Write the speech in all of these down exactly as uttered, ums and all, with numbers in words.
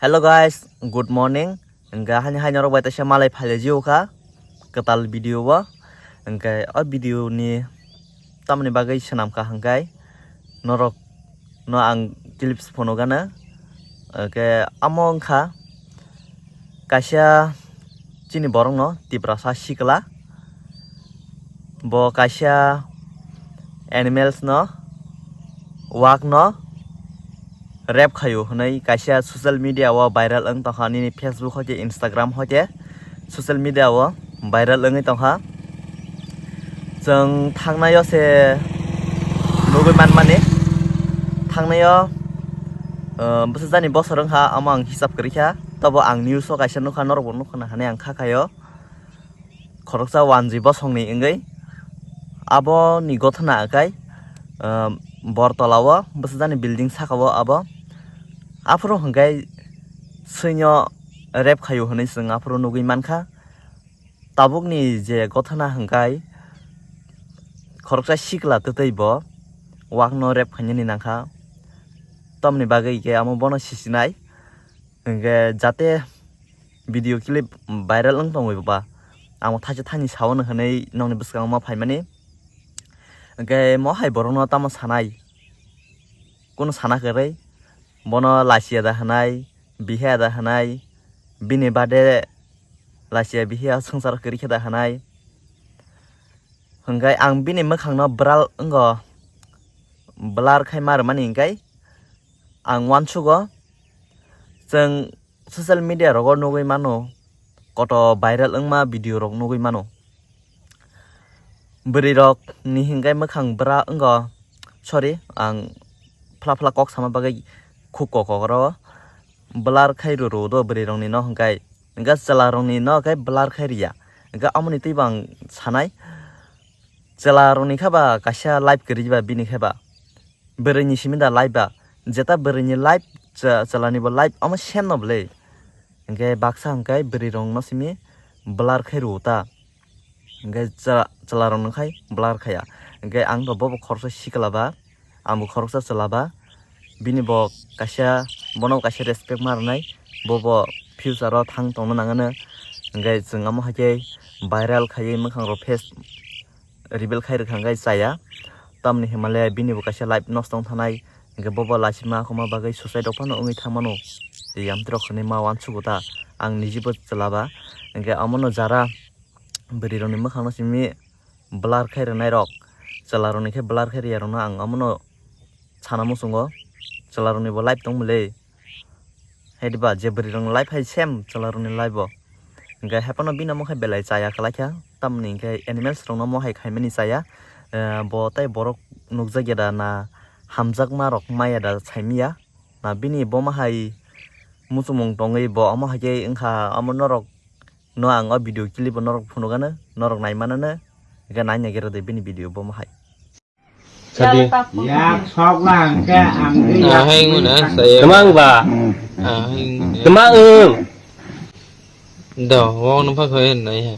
Hello guys, good morning. Hingke hani hai norok bai teisa malai phai lai jio kha kwtal video o. Hingke o video ni tamoni bagwi swnam kha hingke norok no ang clips phunuk gana. Hingke amo wngkha kaisa chini borok no Tiprasa sikla. Bo kaisa animals no, wak no rape khaio hwnwi kaisa social media o viral wng tongkha, nini Facebook hoite Instagram hoite social media o viral wngwi tongkha. Chwng thangnai o se nugwi manmani, thangnai o, uh, bwsajani bosor wngkha, omo ang hisab kwrwi kha, tobo ang news o kaisa nukha, norok bo nukha na hwnwi ang kha khaio. Khoroksa wanjwi bosongni wngwi aboni gothana akai, um, bor tola o bwsajani building saka o abo. Aphuru hwnkhe swino rape khaio hwnwi chwng aphuru nugwi mankha. Tabukni je gothana hwnkhe khoroksa sikla twtwi bo wakno rape khainani nangkha. Tamoni bagwi khe amo bono sisinai. Hingke jate video clip viral wng tongwi ba, amo thaisa thani sao hwnwi nokni bwskango ma phaimani. Hingke mo hai borokno tamo sanai, kunu sana kwrwi, bono lachiya da hwnai, bihiya da hwnai, bini bade lachiya bihiya swngchar kwrwi khe da hwnai. Hingke ang bini mwkhangno bwral wngo, blur khai ma rwmani hingke ang uansugo. Chwng social media rogo nugwi mano, koto viral wngma video rok nugwi mano. Bwrwi rok ni hingke mwkhang bwra wngo, sorry, ang phla phla kok sama bagwi khuk kok kok ro blur khai rw rw do bwrwi rok ni no hingke, hingke chwla rok ni no khe blur khai rwya. Hingke amoni twi bo ang sanai, chwla rok ni khe ba kaisa live kwrwi ba bini khe ba. Bwrwi ni simi da live ba, jeta bwrwi ni live, cha-, chwla ni bo live, omo same no bwle. Hingke baksa hingke bwrwi rok no simi blur khai rw ta. Hingke cha-, chwla rok no khai blur khaya. Hingke ang to bobo khoroksa sikla ba, ang bo khoroksa chwla ba. Bini bo kaisa, bono kaisa respect ma rwnai, bobo future o thang tongna nangano. Hingke chwng omo hai khe viral khaiwi mwkhang rok face reveal khai rwkha hingke chaya. Tamoni hinmale bini bo kaisa life nosto wng thanai, hingke bobo lachima khoma bagwi suicide rok phano wngwi thangmano. Yamtrok hinwi ma uansugo ta, ang nijibo chwla ba. Hingke omono jara bwrwi rokni mwkhangno simi blur khai rwnai rok, chwla rokni khe blur khai rwya rokno ang omono sana muchungo, chwla rokni bo life tong mole. Hai diba, je bwrwi rokni life hai same chwla rokni life bo. Hingke hai phano bini omo khe belai chaya kwlai kha, tamoni hingke animals rokno omo hai khaimani chaya. Eh, bo tei borok nukjak ya da na hamjakma rok maya da saimanya. Na bini bo ma hai muchungmung tongwi bo omo hai khe wngkha, omo norok no ang o video clip o norok phunukgano, norok naimanano, hingke nai naigerode bini video bo ma hai. Sadi. Yak sok lang ke ang di yak. Ahai nguna saya. Temang ba. Ahai nguna. Temang ung. Do, wong no phak hoye nai he.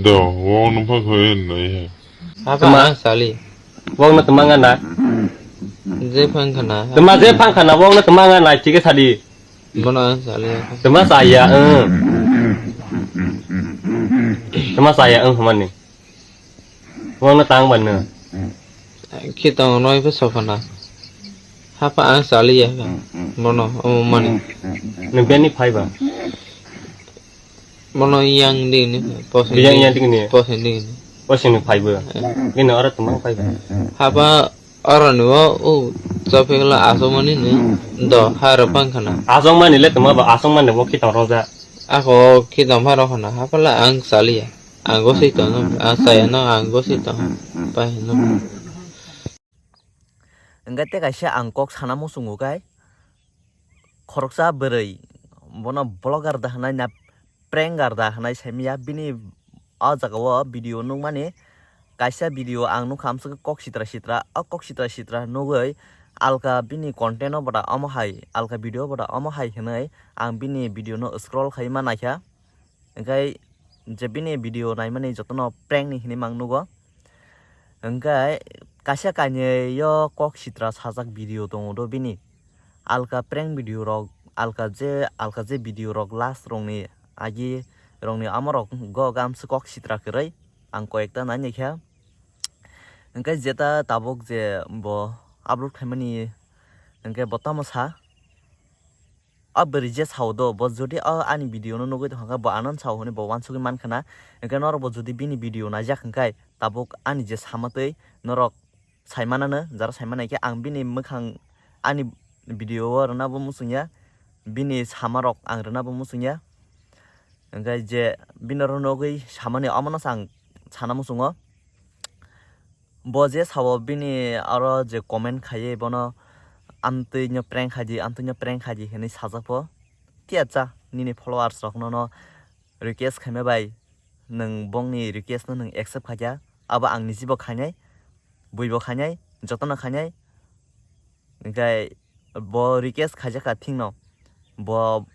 Do, wong no phak hoye nai he. Apa temang. Ang sali. Wong no temang anda. Je phang khana. Tema je phang khana, wong no temang anda, chike sadi. Bono ang sali. Tema saya, eh. Tema saya, eh, mani. Wangno tang ban no. Khitong noi phe sophana. Hapha ang saliya. Bono omo mani. Nung bini phai ba. Bono yang di ni. Yang, yang di ni. Posing di ni. Posing ni phai ba. Eh. Bini ora tumang phai ba. Hapha oro ni o, o, chopikla asomani ni. Do, haro pang khana. Asong mani le tuma ba, asong mani bo khitong roja. Ako khitong phai rok khana. Hapha la ang saliya. Ang gosoi tongno, ang chaya no, ang gosoi tong, pai hino. Hingke tei kaisa ang kok sana muchungo kai, khoroksa bwrwi, bono vlogger da hwnwi na pranger da hwnwi saimanya, bini o jaga o video nukmani, kaisa video ang nukha amswk kok sitra sitra, o kok sitra sitra nugwi alka bini content o boda omo hai, alka video boda omo hai hwnwi ang bini video no scroll khai ma naikha. Hingke je bini video naimani jotono prank ni hinwi mang nugo. Hingke kaisa kainwi o kok sitra sajak video tongo do bini. Alka prank video rok alka je, alka je video rok last rokni agi rokni amorok go gamsa kok sitra kwrwi ang koyekta nainai kha. Hwnkhe jeta tabuk je bo upload khaimani hwnkhe bo tamo sa, a bwrwi je sao do, bo jodi a ani video no nugwi tongkha khe bo ano sao hwnwi bo uansugwi mankha na. Hwnkhe norok bo jodi bini video naijak hwnkhe tabuk ani je sama twi norok saimanano, jara saimanai khe ang bini mwkhang ani video o rwna bo muchung ya, bini sama rok ang rwna bo muchung ya. Hwnkhe je bini oro nugwi samani omono se ang sana muchungo. Bo je sao bini aro je comment khaiwi bono amtwino prank khaidi, amtwino prank khaidi hwnwi sajak pho. Tiya cha nini followers rok nono request khaima bai nwng bongni request no nwng accept khaikha, abo ang nisibo khainai, buibo khainai, jotono khainai. Hwnkhe bo request khaijakha thikno bo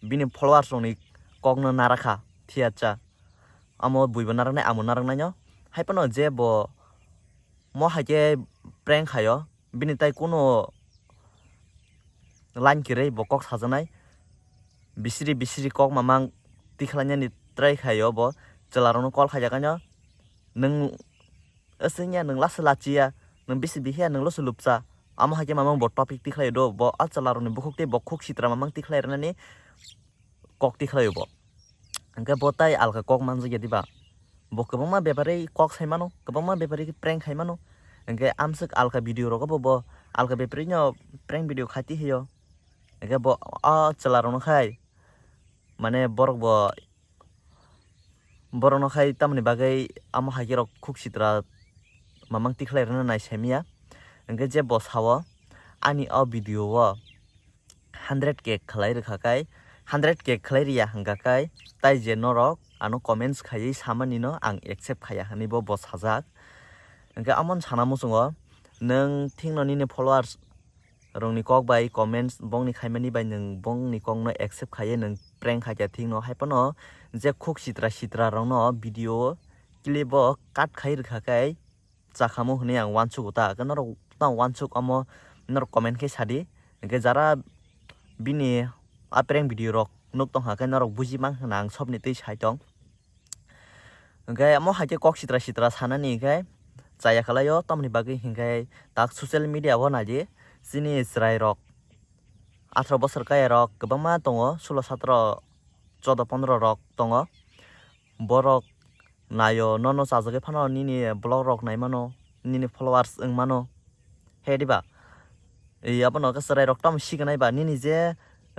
bini followers rokni kokno narakha, thiya cha. Amo buibo naraknai, amo naraknaino. Haiphano je bo mo hai khe prank khaio, bini tai kuno line kwrwi bo kok sajaknai. Bisiri bisiri kok mamang tikhlainani try khaio bo, chwlarokno call khaijak haino. Nwng aswngya, nwng lasa lachiya, nwng bisi bihiya, nwng lasa lupcha. Amo hai khe mamang bo topic tikhlai do, bo a chwlarokni bukhuk tei bo khuk sitra mamang tikhlai rwnani kok tikhlai bo. Hwnkhe bo tai alka kok manjakya diba? Bo kwbangma bepari kok sai mano, kwbangma bepari prank khai mano. Hwnkhe amswk alka video rogo bo, bo alka bepari no prank video khai tihaio. Hwnkhe bo a chwlarokno khai mane borok bo, borokno khai tamoni bagwi amo hai khe rok khuk sitra mamang tikhlai rwna nai saimanya. Hwnkhe je bo sao ani o video o hundred K khlai rwkha khai, hundred K khlai rwya hwnkha khai, tai je norok ano comments khaiwi samani no ang accept khaiya hwnwi bo, bo sajak. Hwnkhe amon sana muchungo, nwng thikno nini followers rokni kok bai comments bongni khaimani bai nwng bongni kokno accept khaiwi nwng prank khaikha thikno, haiphano je khuk sitra sitra rokno video clip o cut khai rwkha khai chakhamo hwnwi ang uansukgo ta, hwnkhe norok tamo uansuk omo norok comment khe sadi, hwnkhe jara bini a prank video rok nuk tongkha khe norok buji mankha na ang sobni twi sai tong. Hwnkhe omo hai khe kok sitra sitra sanani hwnkhe chaya khlaio, tamoni bagwi hwnkhe tak social media o naidi chini chwrairok atharo bosor kaya rok kwbangma tongo, sulo satro chodo pondro rok tongo. Borok naio, nono chajagwi phano nini vlog rok naimano, nini followers wngmano. He diba? Ei abono khe chwrairok tamo sikanai ba, nini je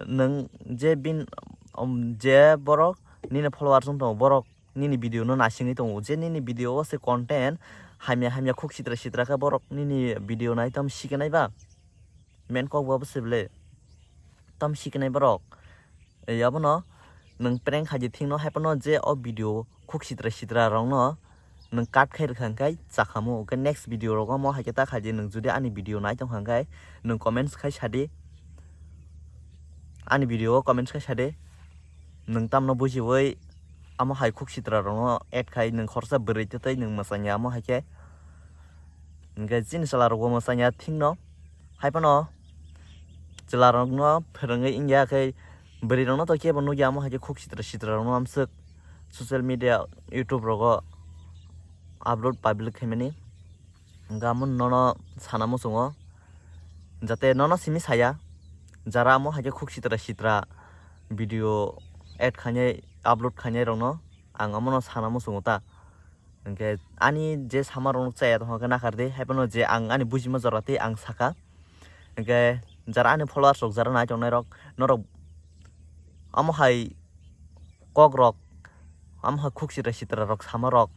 nwng je bin, um, je borok nini followers wng tongo, borok nini video no naisingwi tongo, je nini video o se content hamya hamya khuk sitra sitra khe borok nini video nai tamo sikanai ba? Main kok bo se ble. Tam sikinai borok. Ei abono nwng prank khaidi thikno, haiphano je o video khuk sitra sitra rokno nwng cut khai rwkha hwnkhe chakhamo. Hwnkhe next video rogo mo hai khe ta khaidi, nwng jodi ani video nai tongkha hwnkhe nwng comments khai sadi. Ani video o comments khai sadi. Nwng tamno bujiwi amo hai khuk sitra rokno add khai, nwng khoroksa bwrwi twtwi nwng mwchangya amo hai khe. Hwnkhe chini chwla rokbo mwchangya thikno. Haiphano chwla rokno phwrwngwi wngya khe bwrwi rokno to kebo nukya, amo hai khe khuk sitra sitra rokno amswk social media, YouTube rogo upload public khaimani. Hwnkhe amo nono sana muchungo, jate nono simi saya, jara amo hai khe khuk sitra sitra video add khainai, upload khainai rokno ang amono sana muchungo ta. Hwnkhe ani je sama rok chaya tongkha khe nakardi, haiphano je ang ani bujima jora tei ang sakha. Hwnkhe jara ani followers rok, jara nai tongnai rok, norok amo hai kok rok, amo hai khuk sitra sitra rok sama rok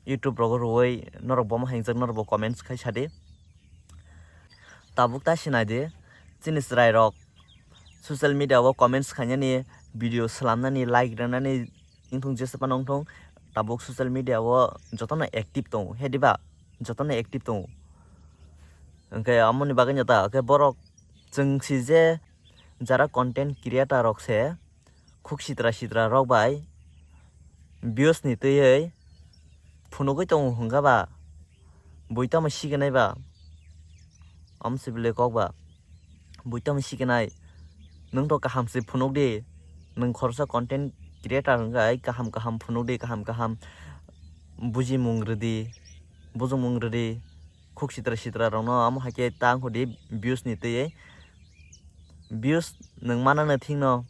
YouTube rogo rwui norok bomo hai wngjak, norok bo comments khai sadi. Tabuk ta sinai di, chini chwrai rok social media o comments khainani, video swlamnani, like rwnani wngthung, jesa phano wngthung, tabuk social media o jotono active tongo, he diba? Jotono active tongo. Hwnkhe amoni bagwi no ta, hwnkhe borok chwng si je jara content creator rok se khuk sitra sitra rok bai views ni twiwi phunugwi tongo hwnkha ba, bui tamo sikinai ba? Omo se belai kok ba, bui tamo sikinai? Nwng to kaham se phunuk di. Nwng khoroksa content creator wngkha, kaham kaham phunuk di, kaham kaham bujimung rwdi, bujimung rwdi, khuk sitra sitra rokno amo hai khe tang hodi views ni twi. Views nwng mana no thik no.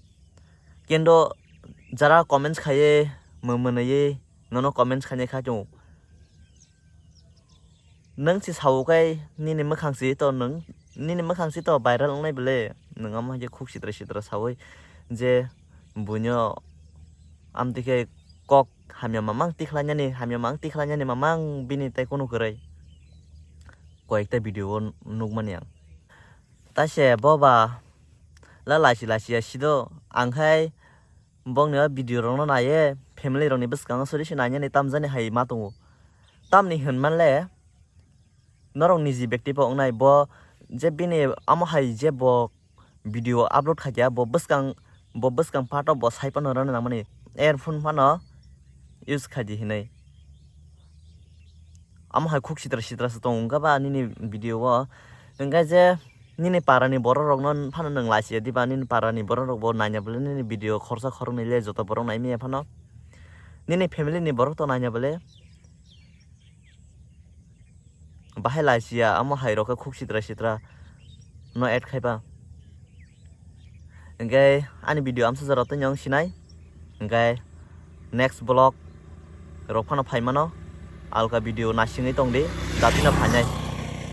Kendo jara comments khaiye, mwnwi nono comments khainai kha chwng. Nwng si sao kai nini mwkhang si to nwng, nini mwkhang si to viral wngnai bele. Nwng amo hai khe khuk sitra sitra saui je buino amtwi khe kok hamya mamang tikhlainani, hamya mamang tikhlainani mamang bini tai kunu kwrwi. Koyekta video o nukmani ang. Taise boba la lachi lachi ya sido ang khai bongni o video rokno naiye, family rokni bwskango sori se nainani tamjani hai ma tongo. Tamni hwnmanle norok niji bekti bo wngnai, bo je bini amo hai je bo video upload khaikha, bo bwskang, bo bwskang part o bo sai phano rwna nangmani, earphone phano use khaidi hinwi. Amo hai khuk sitra sitra se tongo wngkha ba nini video o. Hwnkhe je nini para ni borok rokno phano nwng lachi ya diba, nini para ni borok rok bo naina bwle nini video khorsa khoroknwi le joto borok nai manya phano, nini family ni borok to naina bwle. Bahai lachi ya amo hai rok khe khuk sitra sitra no add khai ba. Hwnkhe ani video amsa jora tei wng sinai. Hwnkhe next vlog rok phano phai mano. Alka video nasingwi tong di, datino phainai.